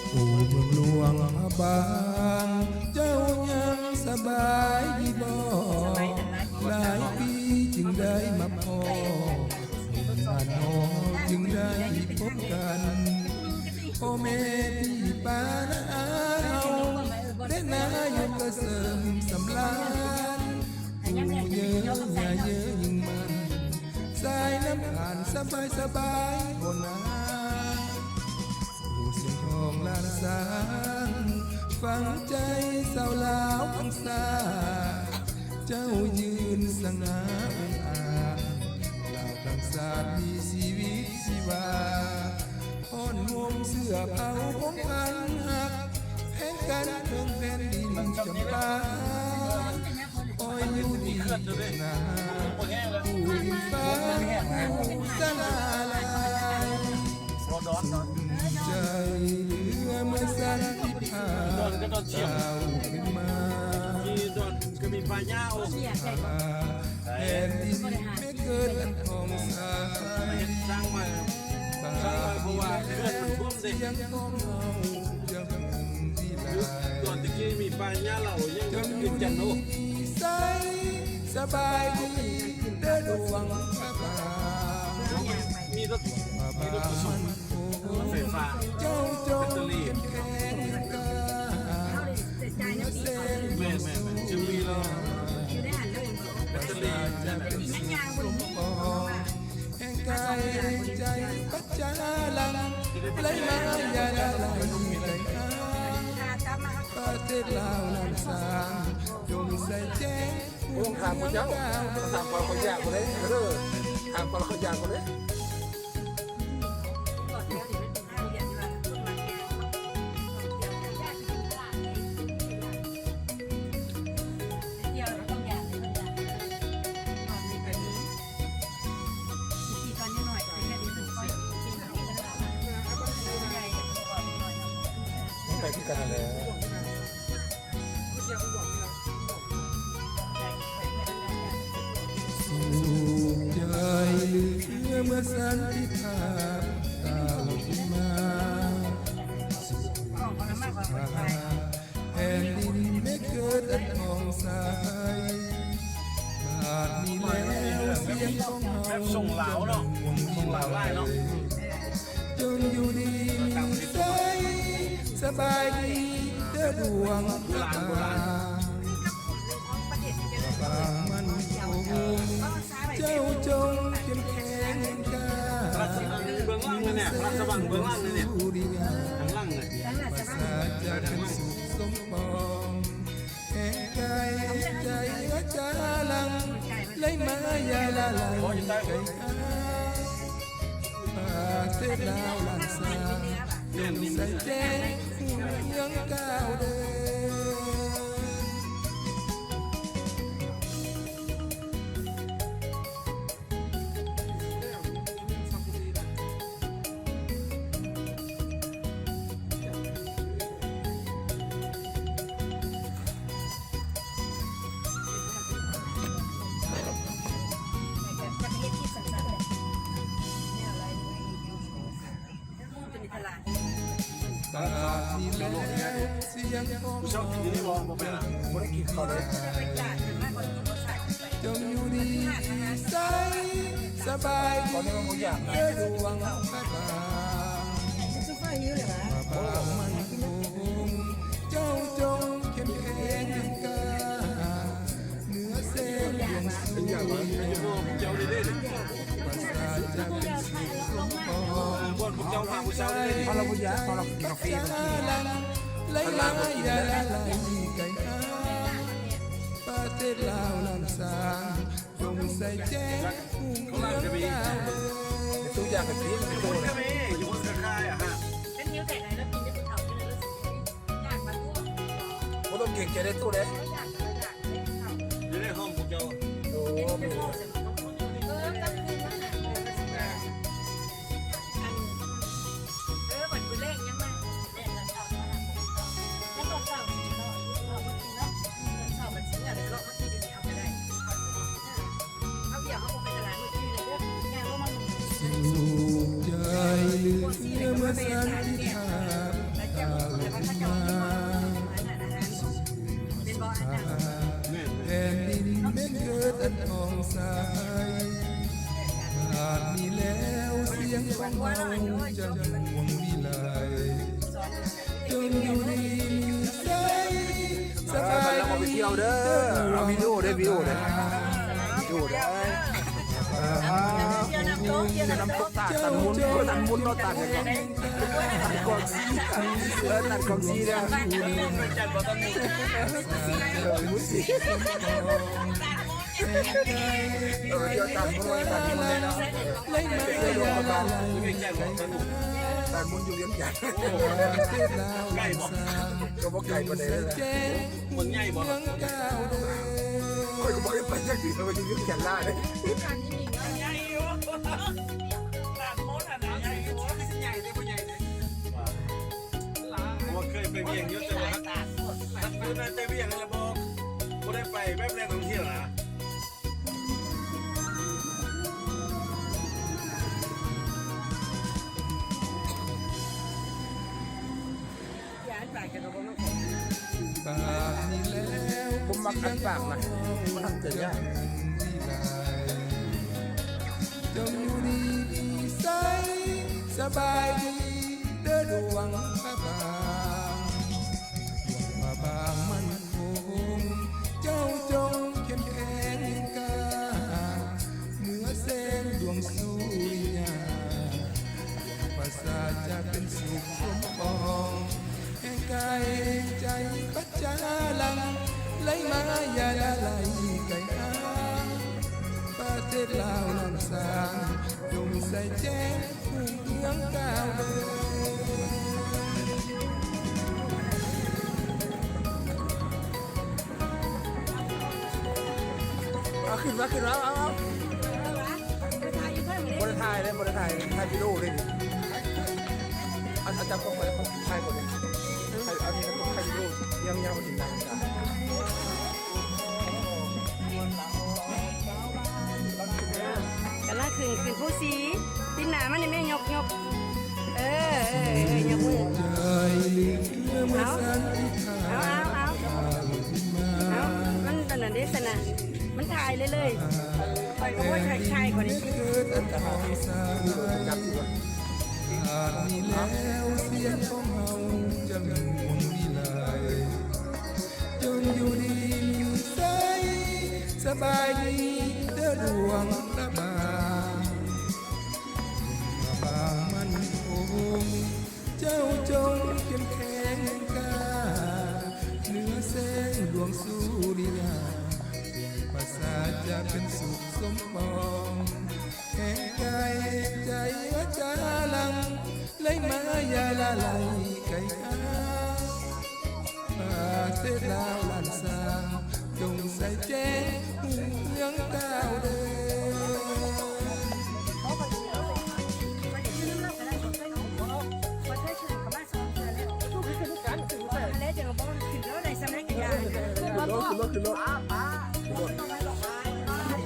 ໂອ້ ເມືອງຫຼວງພະບາງ ເຈົ້າຍັງສະບາຍດີບໍ່? ຫຼາຍປີຈຶ່ງໄດ້ມາພໍ້ ມານອງຈຶ່ງໄດ້ພົບກັນ ພໍ່ແມ່ພີ່ປ້ານ້າອາວ ແລະນາຍົກກະເສີມສຳລານ ຜູ້ເຍີ້ຍາເຍີ້ຍຍິ່ງມັນ ສາຍນ້ຳຂານສະບາຍສະບາຍບໍ່ນາ ໂອ້ ສຽງຂອງລ້ານຊ້າງ ຝັງໃຈຊາວລາວທັງຊາດ ເຈົ້າຢືນສະຫງ່າອົງອາດ ລາວທັງຊາດມີຊີວິດຊີວາ ພ້ອນໂຮມເສື້ອເຜົ່າພົງພັນຮັກ ແພງກັນເທິງແຜ່ນດິນຈຳປາ ຄອຍຢູ່ດີນາ ຜູ້ຟ້າຜູ້ສະຫຼາລາຍ ສຸກໃຈເຫຼືອເມື່ອສັນຕິພາບກ້າວຂຶ້ນມາ ແຜ່ນດິນແມ່ເກີດອັນຜ່ອງໃສ ສຽງຂອງເຮົາ ຕອນຕະກີ້ມີປາຍາເຫຼົ້າຍັງເປັນຈັນໂນ ສະບາຍດີເດີດວງພະບາງ ມີລົດ ມີລົດໄຟຟ້າ ແບັດເຕີຣີ ແມ່ນໆໆ ຈຶ່ງມີແລ້ວ ແບັດເຕີຣີ ແຫ່ງກາຍໃຈປັດຈາລັງ ໄຫຼມາຢ່າລະໄຫຼໄກຫາ ປະເທດລາວລ້ານຊ້າງ ຈົ່ງໃສ່ແຈ້ງ ໂອ້ ຖາມເຂົາເຈົ້າ ຖາມເຂົາ ເຂົາຢາກບໍ່ໄດ້ ເອີ ຖາມເຂົາ ເຂົາຢາກບໍ່ໄດ້. ໄປຄືກັນຫັ້ນແຫຼະ ສຸກໃຈເຫຼືອເມື່ອສັນຕິພາບກ້າວຂຶ້ນມາ ສຸກໃຈ ແຜ່ນດິນແມ່ເກີດອັນຜ່ອງໃສ ບາດນີ້ແລ້ວສຽງຂອງເຮົາ ແບບຊົງລາວເນາະ ຊົງລາວຫຼາຍເນາະ ຈົ່ງຢູ່ດີມີໄຊ ສະບາຍດີເດີດວງພະບາງ ພະບາງໝັ້ນຄົງ ເຈົ້າຈົ່ງເຂັ້ມແຂງແຮງກ້າ ພະລາຊະວັງເບື້ອງຫຼັງນີ້ ພະລາຊະວັງເບື້ອງຫຼັງນີ້ ທາງຫຼັງນີ້ ປາສາດຈາກເປັນສຸກສົມປອງ ແຫ່ງກາຍໃຈອາຈາລັງ ໄຫຼມາຢ່າລະໄຫຼໄກຫາ ປະເທດລາວລ້ານຊ້າງ ຈົ່ງໃສ່ແຈ້ງເມືອງກ້າວເດີ. ເຈົ້າກິນຢູ່ນີ້ບໍ່? ບໍ່ໄປລະ ບໍ່ໄດ້ກິນເຂົ້າເລີຍ ຈົ່ງຢູ່ດີມີໄຊ ສະບາຍດີເດີດວງພະບາງ ພະບາງໝັ້ນຄົງ ເຈົ້າຈົ່ງເຂັ້ມແຂງແຮງກ້າ ເໜືອແສງດວງສຸກ ເຈົ້າເດ້ ປາສາດຈາກເປັນສຸກສົມປອງ ບ່ອນພວກເຈົ້າພາຜູ້ສາວເດ້ ເພາະລາວບໍ່ຢາກ ເພາະລາວກິນກາເຟ ໄຫຼມາຢ່າລະໄຫຼໄກຫາ ປະເທດລາວລ້ານຊ້າງ ຈົ່ງໃສ່ແຈ້ງເມືອງກ້າວເດີ. ຕູ້ຢາກະກິນ ຢູ່ພຸ້ນກະມີ ຢູ່ພຸ້ນກະຂາຍອາຫານ ເປັນຫິວແຕ່ໃດແລ້ວກິນແຕ່ຜູ້ເຖົ້າ ບໍ່ຕ້ອງເກງໃຈເດ້ຕູ້ເດ້ ຢູ່ໃນຫ້ອງພວກເຈົ້າ ໂອ້ ເອີ ກັບຄືນມາຫາ ອັນ ເອີ ວັນມື້ແລງຍັງມາ ແລງແລ້ວເຊົ້າມາຫາພວກເຂົາ ແລ້ວຕອນເຊົ້າຊິເນາະ ເຮົາບໍ່ກິນເນາະ ຕອນເຊົ້າມັນຊິເມືອແລ້ວເນາະ ມາກິນຢູ່ນີ້ເອົາກະໄດ້ ເຮົາຢາກເຮົາບໍ່ໄປຕະຫຼາດມື້ອື່ນເດີ ຍ່າງລົງມາ ສຸກໃຈເຫຼືອເມື່ອສັນຕິພາບກ້າວ ເອົາໄປທ່ຽວເດີ ເອົາວິດີໂອເດີ ວິດີໂອເດີ ວິດີໂອເດີ ເອີ ທ່ຽວນ້ຳຕົກ ທ່ຽວນ້ຳຕົກ ທ່ານ ທ່ານມຸນ ທ່ານມຸນເນາະ ທ່ານຫຍັງເກາະ ທ່ານກອງສີ ເອີ ທ່ານກອງສີເດີ ເອີ ທ່ານມຸນ ທ່ານມຸນເນາະ ທ່ານມຸນເນາະ ທ່ານມຸນຢູ່ວຽງຈັນ ໃກ້ບໍ່ ກໍບໍ່ໄກປານໃດເລີຍ ມັນໃຫຍ່ບໍ່ ຂ້ອຍກໍບໍ່ໄດ້ໄປຈັກເທື່ອ ຂ້ອຍຢູ່ວຽງຈັນຫຼາຍ ໃຫຍ່ຢູ່ ຕາດມົນຫັ້ນນະ ໃຫຍ່ຢູ່ ຄືຊິໃຫຍ່ເດ້ ບໍ່ໃຫຍ່ເດ້ ວ່າ ເພາະວ່າເຄີຍໄປວຽງຢູ່ ແຕ່ວ່າ ແຕ່ວຽງຫັ້ນລະບໍ່ ບໍ່ໄດ້ໄປແບບແຫຼ່ງທ່ອງທ່ຽວນະ ບໍ່ມັກອັດປາກນະ ມັນທຳໃຈຍາກ. ເຈົ້າຢູ່ດີມີໄຊ ສະບາຍດີເດີດວງພະບາງ ດວງພະບາງໝັ້ນຄົງ ເຈົ້າຈົ່ງເຂັ້ມແຂງແຮງກ້າ ເໜືອແສງດວງສຸລິຍາ ປາສາດຈາກເປັນສຸກສົມປອງ ແຮງກາຍແຮງໃຈປັດຈາລັງ ໄຫຼມາຢ່າລະໄຫຼໄກຫ່າງ ປະເທດລາວລ້ານຊ້າງ ຈົ່ງໃສແຈ້ງຮຸ່ງເຮືອງກ້າວເດີ. ເອົາຂຶ້ນມາ ຂຶ້ນມາ ເອົາ ເອົາ ບໍ່ໄດ້ຖ່າຍເດ້ ບໍ່ໄດ້ຖ່າຍ ຖ່າຍວິດີໂອເລີຍ ອັນ ອັນຈັບກ້ອງໄວ້ ຖ່າຍບໍ່ໄດ້ ຖ່າຍ ອັນນີ້ກະຖ່າຍວິດີໂອ ຍັງ ຍັງບໍ່ເຖິງນານກາ ກຳລັງຂຶ້ນ ຂຶ້ນພູສີ ປິ່ນໜ້າມານີ້ແມ່ ຍົກ ຍົກ ເອີ ເອີ ເອີ ຍົກມື ເອົາ ເອົາ ເອົາ ເອົາ ມັນອັນນັ້ນເດ້ຊັ້ນນະ ມັນຖ່າຍເລີຍໆ ຂ້ອຍກໍບໍ່ຖ່າຍ ຖ່າຍກ່ອນນີ້ ນີ້ແລ້ວສຽງຂອງເຮົາຈະມ່ວນວິໄລ ຈົ່ງຢູ່ດີມີໄຊ ສະບາຍດີເດີດວງພະບາງ ພະບາງໝັ້ນຄົງ ເຈົ້າຈົ່ງເຂັ້ມແຂງກ້າ ເໜືອແສງດວງສຸລິຍາ ປາສາດຈາກເປັນສຸກສົມປອງ ແຮງກາຍແຮງໃຈອາຈາລັງ ໄຫຼມາຢ່າລະໄຫຼໄກຫ່າງ ປະເທດລາວລ້ານຊ້າງ ຈົ່ງໃສແຈ້ງຮຸ່ງເຮືອງກ້າວເດີ. ຂຶ້ນລົດ ຂຶ້ນລົດ ຂຶ້ນລົດ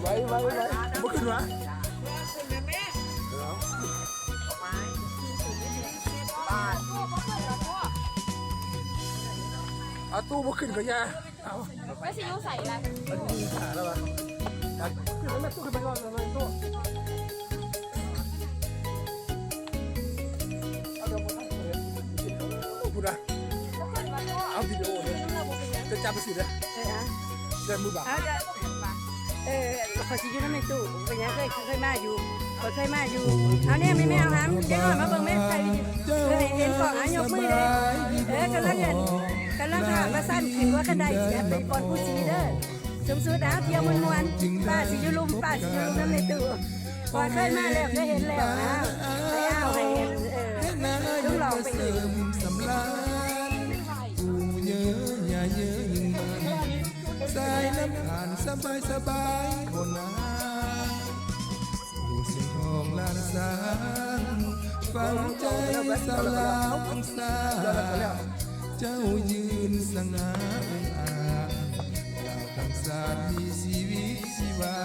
ໄວ ໄວ ໄວ ບໍ່ຂຶ້ນວະ ເອົາຕູ້ບໍ່ຂຶ້ນກໍຢ່າ ເອົາ ແລ້ວຊິຢູ່ໃສລະ ອັນນີ້ຂາແລ້ວວະ ຂຶ້ນມາແມ່ ຕູ້ຂຶ້ນໄປກ່ອນ ຕູ້ ເອົາດອກ ພຸ້ນນະ ເອົາວິດີໂອເດີ ຈະຈັບໄປຊິເດີ ເອີ ເດີນມືບາງ ເອີ ເອີ ຂ້ອຍຊິຢູ່ນຳແມ່ຕູ້ ເປັນຫຍັງ ເຄີຍ ເຄີຍມາຢູ່ ຂ້ອຍເຄີຍມາຢູ່ ເອົາແນ່ ແມ່ ເອົາຫາ ເດັກນ້ອຍມາເບິ່ງແມ່ ຖ່າຍວິດີໂອ ເອີ ເຫັນກ້ອງ ອາ ຍົກມືເດີ ເອີ ກຳລັງ ກຳລັງຖ້າວ່າຊັ້ນ ຂຶ້ນວ່າຄັນໄດ້ຊິໄປປ່ອນພູສີເດີ ສົມສຸດ ເອົາ ທ່ຽວມ່ວນໆ ປ້າຊິຢູ່ລຸ່ມ ປ້າຊິຢູ່ລຸ່ມນຳແມ່ຕູ້ ຂ້ອຍເຄີຍມາແລ້ວ ເຄີຍເຫັນແລ້ວ ເອົາ ໄປເອົາໃຫ້ ເອີ ລຸງລອງໄປອີກ ສຳລານ ປູເຍີຍາເຍີຍ ສາຍນ້ຳຜ່ານສະບາຍສະບາຍ ບໍ່ນາ ໂອ້ ສຽງຂອງລ້ານຊ້າງ ຝັງໃຈຊາວລາວທັງຊາດ ເຈົ້າຢືນສະຫງ່າອົງອາດ ລາວທັງຊາດມີຊີວິດຊີວາ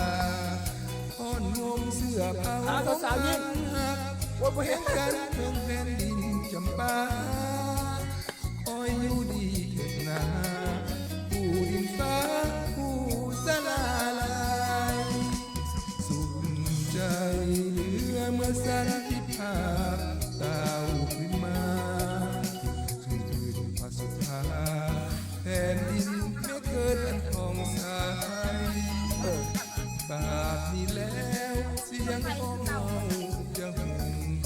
ອ້ອນໂຮມເສື້ອຜ້າຫົ່ມອັນຮັກ ແຫ່ງກັນເທິງແຜ່ນດິນຈຳປາ ຂໍໃຫ້ຢູ່ດີເທີດນາ